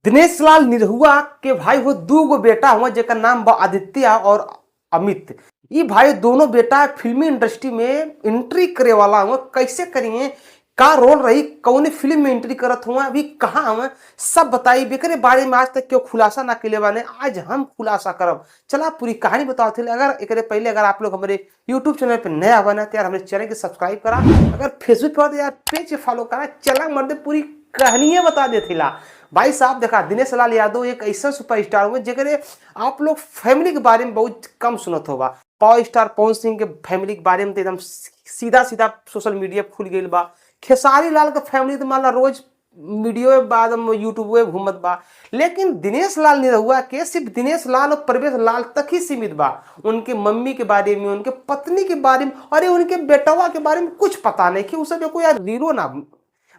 दिनेश लाल निरहुआ के भाई हो दू गो बेटा हुआ जेकर नाम बा आदित्य और अमित। ये भाई दोनों बेटा फिल्मी इंडस्ट्री में एंट्री करे वाला हुआ, कैसे करिए, का रोल रही, कौन फिल्म में एंट्री करत हुआ, अभी कहाँ हुआ, सब बताई। एकरे बारे में आज तक क्यों खुलासा ना के बाने, आज हम खुलासा करब। चला पूरी कहानी बताओ थे। अगर एकरे पहले अगर आप लोग हमारे यूट्यूब चैनल पे नया बना तो यार हमारे चैनल के सब्सक्राइब करा, अगर फेसबुक पर तो यार पेज फॉलो करा। चला मर्द पूरी कहानियां बता देथिला। भाई साहब देखा, दिनेश लाल यादव एक ऐसा सुपरस्टार हुए जेकरे आप लोग फैमिली के बारे में बहुत कम सुनत होगा। पावर स्टार पवन सिंह के फैमिली के बारे में तो एकदम सीधा सीधा सोशल मीडिया खुल गई बा। खेसारी लाल के फैमिली तो मान ला रोज वीडियो बाद यूट्यूब घूमत बा, लेकिन दिनेश लाल निरहुआ के सिर्फ दिनेश लाल और परवेश लाल तक ही सीमित बा। उनके मम्मी के बारे में, उनके पत्नी के बारे में, अरे उनके बेटवा के बारे में कुछ पता नहीं कि उस कोई यार रीलो ना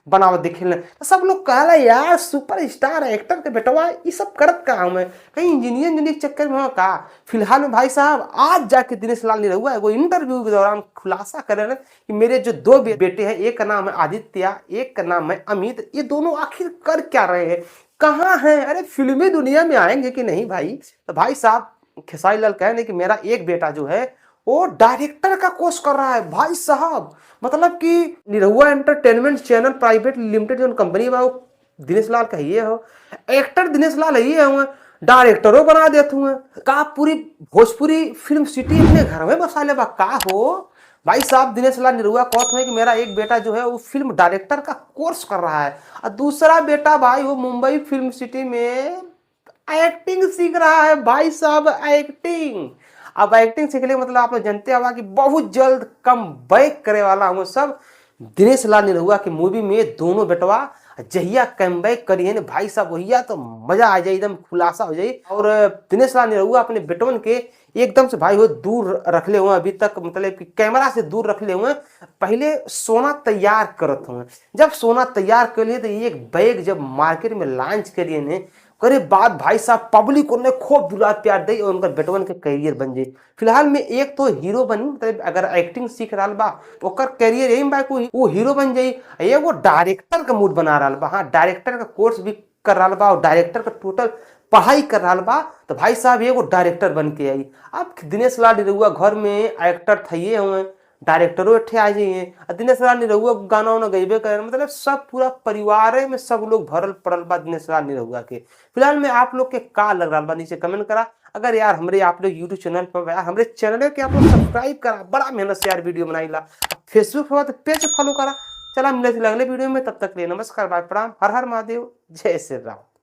बनावत देखे तो सब लोग कहला यार सुपर स्टार एक्टर के बेटवा ये सब करत का हमें, कहीं इंजीनियर इंजीनियर चक्कर में हो का। फिलहाल में भाई साहब आज जाके दिनेश लाल निरहुआ एगो इंटरव्यू के दौरान खुलासा करे कि मेरे जो दो बेटे हैं, एक का नाम है आदित्य, एक का नाम है अमित, ये दोनों आखिर कर क्या रहे हैं, कहाँ हैं, अरे फिल्मी दुनिया में आएंगे कि नहीं भाई। तो भाई साहब खेसारी लाल कहे कि मेरा एक बेटा जो है वो डायरेक्टर का कोर्स कर रहा है। भाई साहब मतलब कि Nirahua entertainment channel private limited जो कंपनी बा वो दिनेश लाल का ही हो, एक्टर दिनेश लाल ही हुए, डायरेक्टरों बना देते हुए। का पूरी भोजपुरी फिल्म सिटी अपने घर में बसा ले बा का हो। भाई साहब दिनेश लाल निरहुआ कहते हैं कि मेरा एक बेटा जो है वो फिल्म डायरेक्टर का कोर्स कर रहा है और दूसरा बेटा भाई वो मुंबई फिल्म सिटी में एक्टिंग सीख रहा है। भाई साहब एक्टिंग, अब एक्टिंग सीखने मतलब आप लोग जानते हो कि बहुत जल्द कम बैक करे वाला हूँ सब दिनेश लाल निरहुआ की मूवी में दोनों बेटवा जहिया कम बैक करिए ना भाई साहब वहिया तो मजा आ जाए, एकदम खुलासा हो जाए। और दिनेश लाल निरहुआ अपने बेटवन के एकदम से भाई हो दूर रखले हुए, अभी तक मतलब कि कैमरा से दूर रखले हुए, पहले सोना तैयार करत हुए। जब सोना तैयार कर लिए तो एक बैग जब मार्केट में लॉन्च करिए ने करे बाद भाई साहब पब्लिक उन्हें खूब दुलार प्यार दे और उनका बेटवन के करियर बन जाए। फिलहाल में एक तो हीरो बनी, मतलब अगर एक्टिंग सीख रहा बा ओकर करियर यही बा कोई वो हीरो बन जाई, एगो डायरेक्टर का मूड बना रहा बा। हाँ डायरेक्टर का कोर्स भी कर रहा बा और डायरेक्टर का टोटल पढ़ाई कर रहा बा। तो भाई साहब एगो डायरेक्टर बन के आई। अब दिनेश लाल निरहुआ घर में एक्टर थइये हुए, डायरेक्टरों इठे आ जाइए, और दिनेश लाल निरहुआ गाना वाना गईबे करे, मतलब सब पूरा परिवार में सब लोग भरल पड़ल बा दिनेश लाल निरहुआ के। फिलहाल में आप लोग के का लग रहा बा नीचे कमेंट करा। अगर यार हमरे आप लोग यूट्यूब चैनल पर यार हमरे चैनल के आप लोग सब्सक्राइब करा, बड़ा मेहनत से यार वीडियो बनाईला। फेसबुक पर तो पेज फॉलो करा। चला मिले अगले वीडियो में, तब तक के लिए नमस्कार, बाय, प्रणाम, हर हर महादेव, जय श्री राम।